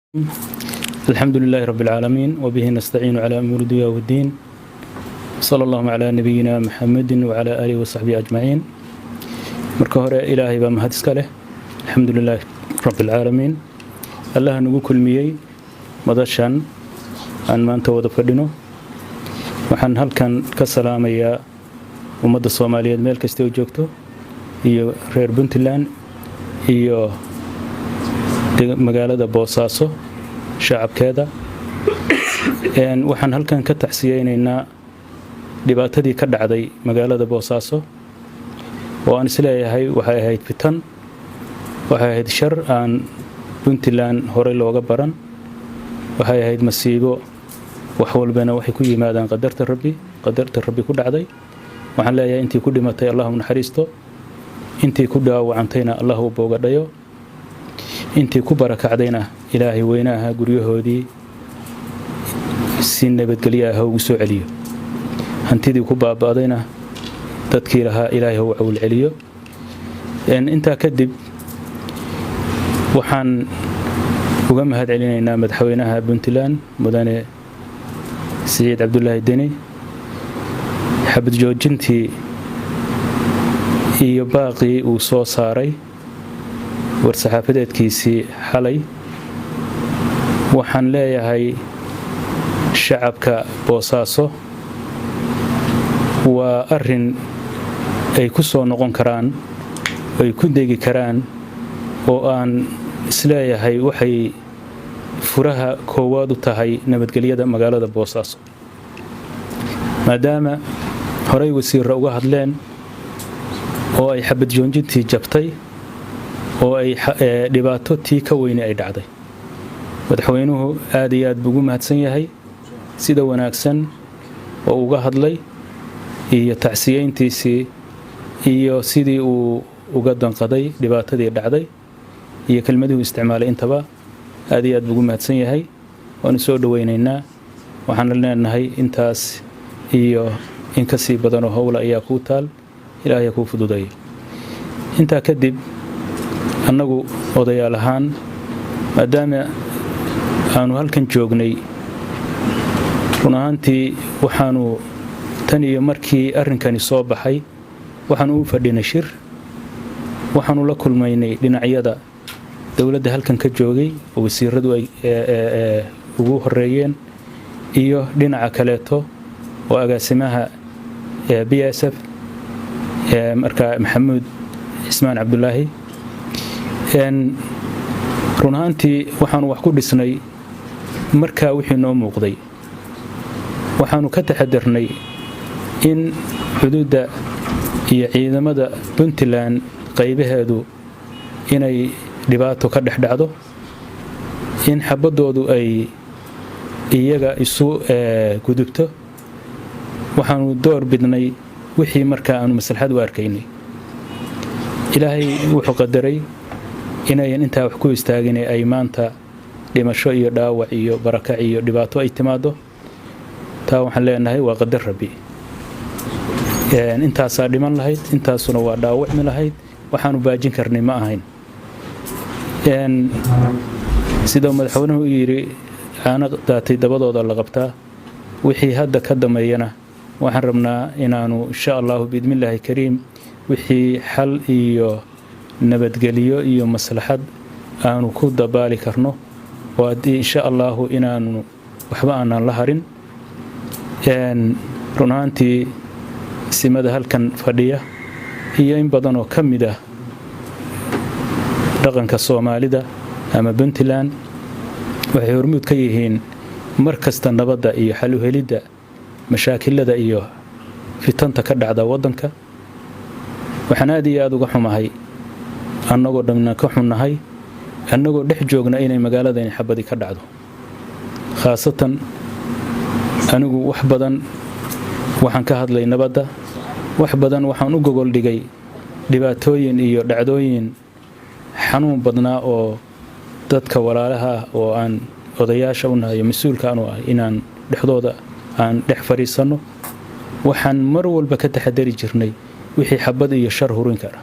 الحمد لله رب العالمين، وبه نستعين على أمور الدنيا والدين، صلى الله على نبينا محمد وعلى آله وصحبه أجمعين. Marka hore, Ilaahay baa mahad iska leh. Alxamdu lilaahi rabbi alcaalamiin. Allaha nagu kulmiyey madashan aan maanta wada fadhino. Waxaan halkan ka salaamayaa ummadda Soomaaliyeed meel kasta oo joogto, iyo reer Puntland, iyo magaalada Boosaaso shacabkeeda. Waxaan halkan ka tacsiyeynaynaa dhibaatadii ka dhacday magaalada Boosaaso, oo aan isleeyahay waxay ahayd fitan, waxay ahayd shar aan Puntland horey looga baran, waxay ahayd masiibo. Wax walbana waxay ku yimaadaan qadarta Rabbi. Qadarta Rabbi ku dhacday. Waxaan leeyahay, intii ku dhimatay Allahu naxariisto, intii ku dhaawacantayna Allah u boogadhayo, intii ku barakacdayna Ilaahay weynaha guryahoodii si nabadgelyo ah ha ugu soo celiyo, hantidii ku baaba'dayna dadkii lahaa Ilaahay ha u cawl celiyo. Intaa kadib, waxaan uga mahad celinaynaa madaxweynaha Puntland, Mudane Siciid Cabdulaahi Deni, xabad joojintii iyo baaqii uu soo saaray war-saxaafadeedkiisii xalay. Waxaan leeyahay shacabka Boosaaso, waa arrin ay ku soo noqon karaan, ay ku degi karaan, oo aan isleeyahay waxay furaha koowaad u tahay nabadgelyada magaalada Boosaaso, maadaama horey wasiirra uga hadleen oo ay xabad joojintii jabtay oo ay dhibaato tii ka weyne ay dhacday. Madaxweynuhu aad iyo aad buu ugu mahadsan yahay sida wanaagsan oo uga hadlay, iyo tacsiyeyntiisii, iyo sidii uu uga danqaday dhibaatadii dhacday, iyo kelmadihuu isticmaalay. Intaba aad iyo aad buu ugu mahadsan yahay. Waanu soo dhoweynaynaa. Waxaana leenahay, intaas iyo in ka sii badanoo howla ayaa kuu taal, Ilaahay kuu fududeeyo. Intaa kadib, annagu odayaal ahaan, maadaama aanu halkan joognay, run ahaantii waxaanu tan iyo markii arrinkani soo baxay waxaanu u fadhinay shir. Waxaanu la kulmaynay dhinacyada dowladda halkan ka joogay oo wasiiradu ay ugu horeeyeen, iyo dhinaca kaleeto oo agaasimaha BSF, marka Maxamuud Cismaan Cabdulaahi. Run ahaantii waxaanu wax ku dhisnay markaa wixii noo muuqday. Waxaanu ka taxadarnay in xuduudda iyo ciidamada Puntland qaybaheedu inay dhibaato ka dhex dhacdo, in xabaddoodu ay iyaga isu gudubto. Waxaanu door bidnay wixii markaa aanu maslaxad u arkaynay. Ilaahay wuxuu qadaray inayan intaa wax ku istaagin, ay maanta dhimasho iyo dhaawac iyo barakac iyo dhibaato ay timaado. Taa waxaan leenahay waa qadar Rabbi. Intaasaa dhiman lahayd, intaasuna waa dhaawacmi lahayd. Waxaanu baajin karnay ma ahayn. Sidau madaxweynuhu u yidhi, caano daatay dabadooda la qabtaa. Wixii hadda ka dameeyana waxaan rabnaa inaanu, insha Allahu, biidnillaahi kariim, wixii xal iyo nabadgelyo iyo maslaxad aanu ku dabaali karno oo haddii, insha Allahu, inaanu waxba aanaan la harin. Run ahaantii, simada halkan fadhiya iyo in badan oo ka mid ah dhaqanka Soomaalida ama Puntland waxay hormuud ka yihiin mar kasta nabadda iyo xal u helidda mashaakilada iyo fitanta ka dhacda waddanka. Waxaan aad iyo aada uga xumahay, annagoo dhamna ka xunnahay, annagoo dhex joogna, inay magaaladani xabadi ka dhacdo. Khaasatan anigu wax badan waxaan ka hadlay nabadda, wax badan waxaan u gogol dhigay dhibaatooyin iyo dhacdooyin xanuun badnaa oo dadka walaalaha ah oo aan odayaasha u nahay, mas-uulka anu ah, inaan dhexdooda aan dhex fadhiisanno. Waxaan mar walba ka taxadari jirnay wixii xabad iyo shar hurin kara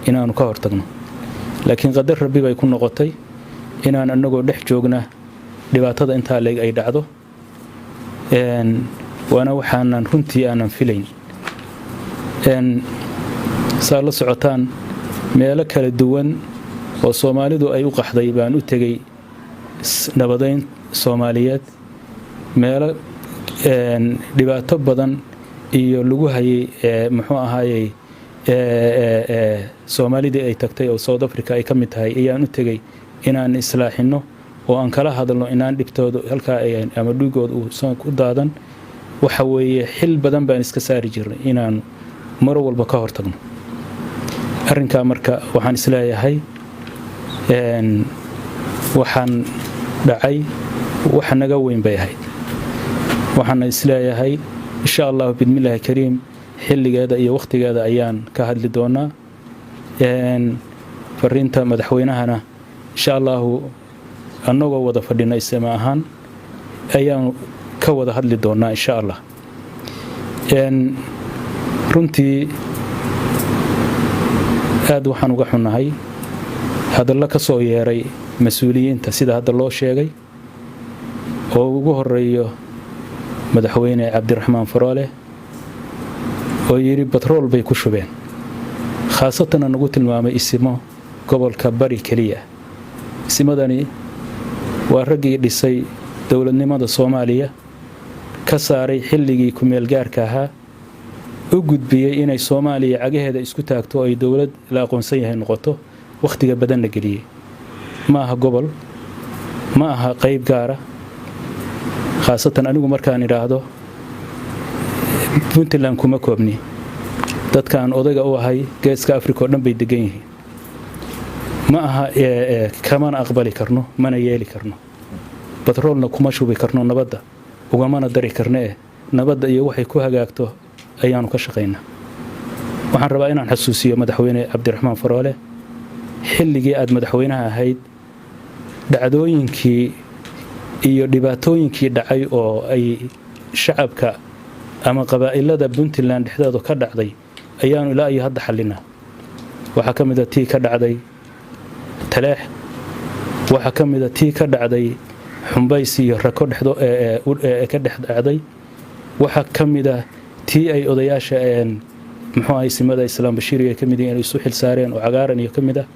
inaannu ka hortagno, laakiin qadar Rabbi bay ku noqotay inaan annagoo dhex joogna. Dhibaatada intaa leeg ay dhacdo waana waxaanan runtii aanan filayn. Saa la socotaan, meelo kala duwan oo Soomaalidu ay u qaxday baan u tegey nabadayn Soomaaliyeed, meelo dhibaato badan iyo lagu hayay, muxuu ahaayey, Soomaalidii ay tagtay oo South Africa ay ka mid tahay ayaan u tegey inaan islaaxinno oo aan kala hadalno inaan dhibtooda halkaa ama dhiigooda uusan ku daadan. Waxa weeye, xil badan baan iska saari jirnay inaanu mar walba ka hortagno arrinkaa. Marka waxaan isleeyahay waxaan dhacay wax naga weyn bay ahayd. Waxaana isleeyahay, insha Allahu bidmillaahi kariim, xilligeeda iyo wakhtigeeda ayaan ka hadli doonaa. Fariinta madaxweynahana, insha Allahu, annagoo wada fadhina isma ahaan ayaanu ka wada hadli doonaa, insha Allah. Runtii aad waxaan uga xunnahay hadallo ka soo yeeray mas-uuliyiinta, sida hadda loo sheegay, oo ugu horeeyo Madaxweyne Cabdiraxmaan Faroole oo yidhi batrool bay ku shubeen, khaasatanna nagu tilmaamay isimo gobolka Bari keliya. Isimadani waa raggii dhisay dowladnimada Soomaaliya, ka saaray xilligii ku-meelgaarka ahaa, u gudbiyey inay Soomaaliya cagaheeda isku taagto oo ay dowlad la aqoonsan yahay noqoto, wakhtiga badanna geliyey. Ma aha gobol, ma aha qayb gaara. Khaasatan anigu markaan idhaahdo Puntland kuma koobni, dadkaan odayga u ahay Geeska Africa oo dhan bay degan yihiin. Ma aha, kamana aqbali karno, mana yeeli karno, batroolna kuma shubi karno, nabadda ugamana dari karno. Nabadda iyo waxay ku hagaagto ayaanu ka shaqaynaa. Waxaan rabaa inaan xasuusiyo Madaxweyne Cabdiraxmaan Faroole, xilligii aad madaxweynaha ahayd, dhacdooyinkii iyo dhibaatooyinkii dhacay oo ay shacabka ama qabaa'ilada Puntland dhexdeedu ka dhacday ayaanu ilaa iyo hadda xallinaa. Waxaa ka mida tii ka dhacday Taleex, waxaa ka mida tii ka dhacday Xumbays iyo Rako dhexdo ka dhex dhacday, waxaa ka mida tii ay odayaasha, muxuu ahay, simada Islaam Bashiiri ay ka mid yihiin, isu xil saareen oo Cagaaran iyo kamid ah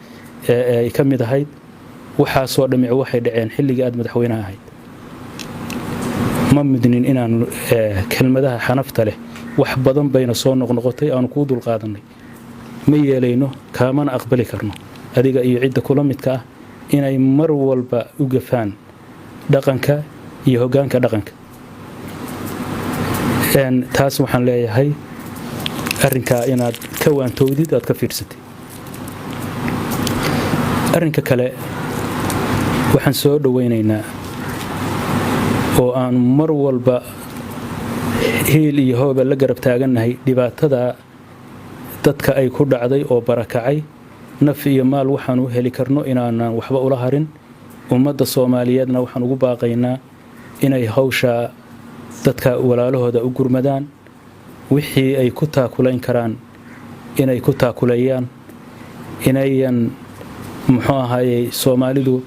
ay ka mid ahayd. Waxaasoo dhammic waxay dhaceen xilligii aad madaxweynaha ahayd. Ma midnin inaan kelmadaha xanafta leh, wax badan bayna soo noqnoqotay, aanu kuu dulqaadanay. Ma yeelayno, kaamana aqbali karno adiga iyo cidda kula midka ah inay mar walba u gafaan dhaqanka iyo hoggaanka dhaqanka. Taas waxaan leeyahay, arrinkaa inaad ka waantowdid, aad ka fiirsatid. Arrinka kale, waxaan soo dhowaynaynaa oo aan mar walba hiil iyo hooba la garab taagannahay dhibaatada dadka ay ku dhacday oo barakacay. Naf iyo maal waxaan u heli karno inaanan waxba ula harin. Ummadda Soomaaliyeedna waxaan ugu baaqaynaa inay hawshaa dadka walaalahooda u gurmadaan, wixii ay ku taakulayn karaan inay ku taakuleeyaan. Inayan, muxuu ahaayey, Soomaalidu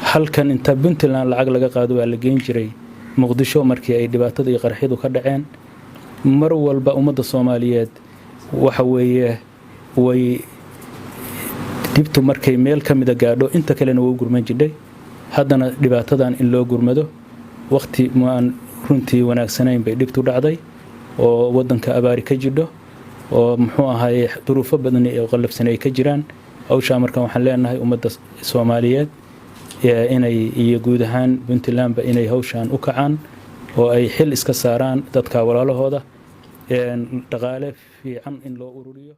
halkan inta Puntland lacag laga qaado waa la geyn jiray Muqdisho markii ay dhibaatada iyo qaraxyadu ka dhaceen. Mar walba ummadda Soomaaliyeed waxa weeye way dhibtu markay meel ka mida gaadho, inta kalena waa u gurman jidhay. Haddana dhibaatadan in loo gurmado, waqti maan runtii wanaagsanayn bay dhibtu dhacday, oo waddanka abaari ka jidho, oo, muxuu ahaye, duruufo badan oo qallafsan ay ka jiraan hawshaa. Markan waxaan leenahay ummadda Soomaaliyeed inay iyo guud ahaan Puntlandba inay hawshaan u kacaan oo ay xil iska saaraan dadka walaalahooda, dhaqaale fiican in loo ururiyo.